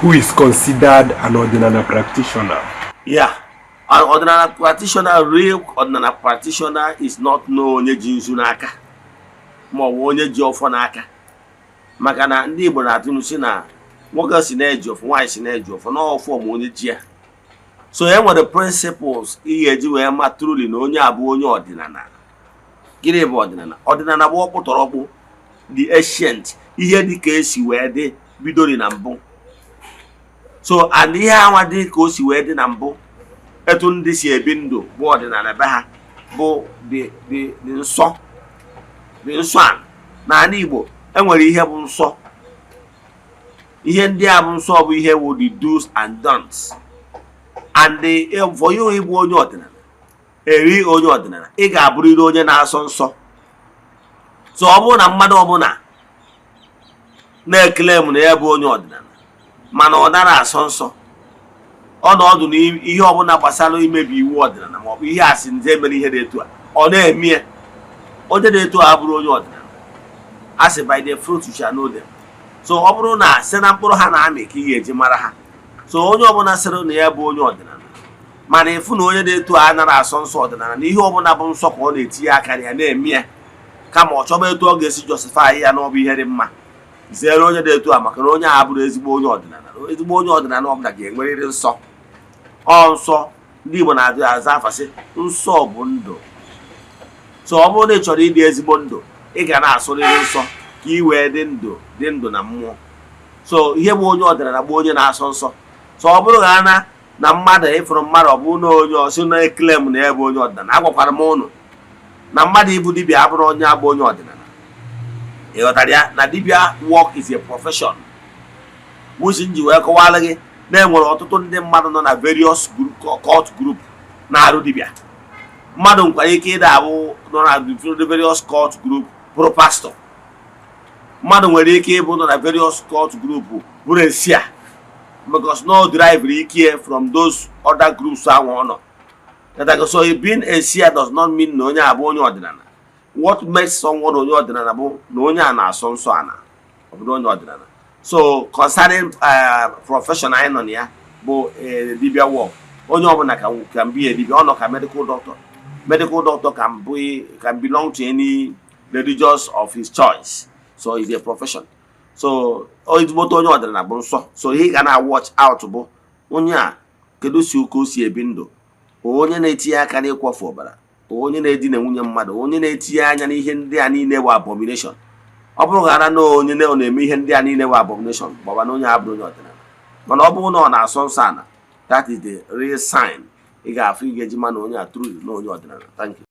Who is considered an ọdịnala practitioner? Yeah, an ọdịnala practitioner, real ọdịnala practitioner is not no onye ji nzu n'aka ma ọ bụ onye ji ọfọ n'aka, maka na ndị Igbo na-atụ si na nwoke si na-eji ọfọ, nwaanyị si na-eji ọfọ, na ọfọ ma onye ji ya. So e nwere principles ị ga-eji wee ma truly na onye a bụ onye ọdịnala. Gịnị bụ ọdịnala? Ọdịnala bụ ọkpụtọrọkpụ, the ancient, ihe dị ka esi wee dị bidori na mbụ. So and ihe anwa dị ka o si wee dị na mbụ, etu ndị si ebi ndụ bụ ọdịnala be ha, bụ dị nsọ, dị nsọ. A n'ala Igbo, enwere ihe bụ nsọ. Ihe ndị a bụ nsọ bụ ihe wụ the do's and don'ts. And for you ịbụ onye ọdịnala, eri onye ọdịnala, ị ga-abụrịrị onye na-asọ nsọ. So ọ bụrụ na mmadụ ọbụla na-ekele m na ya bụ onye ọdịnala, mana ọ nara asọ nsọ, ọ nọ ọdụ n'ihe ọbụla gbasara imebi iwu ọdịnala maọbụ ihe asị nze mere ihe dị etu a, ọ na-eme ya, onye dị etu a abụrụ onye ọdịnala. A sị, "By the fruit you shall know them." So ọ bụrụ na site na mkpụrụ ha na-amị ka ị ga-eji mara ha. So onye ọbụla sịrị na ya bụ onye ọdịnala, mana ịfụ na onye dị etu a nara asọ nsọ ọdịnala, na ihe ọbụla bụ nsọ ka ọ na-etinye aka na ya na-eme ya, kama ọ chọba etu ọ ga-esi justify ya na ọ bụ ihe dị mma, zere onye dị etu a, maka na onye a bụrụ ezigbo onye ọdịnala. Ezigbo onye ọdịnala ọbụla ga-enwerịrị nsọ. Ọ nsọ ndị Igbo na-adị aza afasị, nsọ bụ ndụ. So ọ bụrụ na ị chọrọ ịdị ezigbo ndụ, ị ga na-asụrịrị nsọ ka ị wee dị ndụ, dị ndụ na mmụọ. So ihe bụ onye ọdịnala bụ onye na-asọ nsọ. So ọ bụrụ na na mmadụ ịfụrụ mmadụ, ọ bụrụ na onye ọsị na-ekele m na ya bụ onye ọdịnala, agwakwara m ụnụ na mmadụ ịbụ dibịa abụrụ onye abụ onye ọdịnala. Ị ghọtara ya na dibịa work is a profession, which m ji wee kọwara gị na enwere ọtụtụ ndị mmadụ nọ na various group, cult group, na-arụ dibịa. Mmadụ nwekwara ike ịda abụ nọ na various cult group bụrụ pastor. Mmadụ nwere ike ịbụ nọ na various cult group bụrụ a seer, because no derive ike from those other groups ahụ ọ nọ. So being a seer does not mean na onye a bụ onye ọdịnala. What makes someone onye ọdịnala bụ na onye a na-asọ nsọ ana, ọ bụrụ onye ọdịnala. So concerning profession anyị nọ na ya bụ dibia work, onye ọbụla can be a dibia. Ọ nọ ka medical doctor. Medical doctor can belong to any religious of his choice, so it's a profession. So ezigbote onye ọdịnala bụ nsọ. So ihe ị ga na watch out bụ onye a, kedu si ka o si ebi ndụ, onye na-etinye aka n'ịkwafu ọbara, onye na-edina nwunye mmadụ, onye na-etinye anya n'ihe ndị a niile bụ abomination. Ọ bụrụ ghara na onye ọ na-eme ihe ndị a niile bụ abomination, gbaba na onye a bụrụ onye ọdịnala. Mana ọ bụrụ na ọ na-asọ nsọ ana, that is the real sign ị ga-afụ, ị ga-eji ma na onye a truly na onye ọdịnala. Thank you.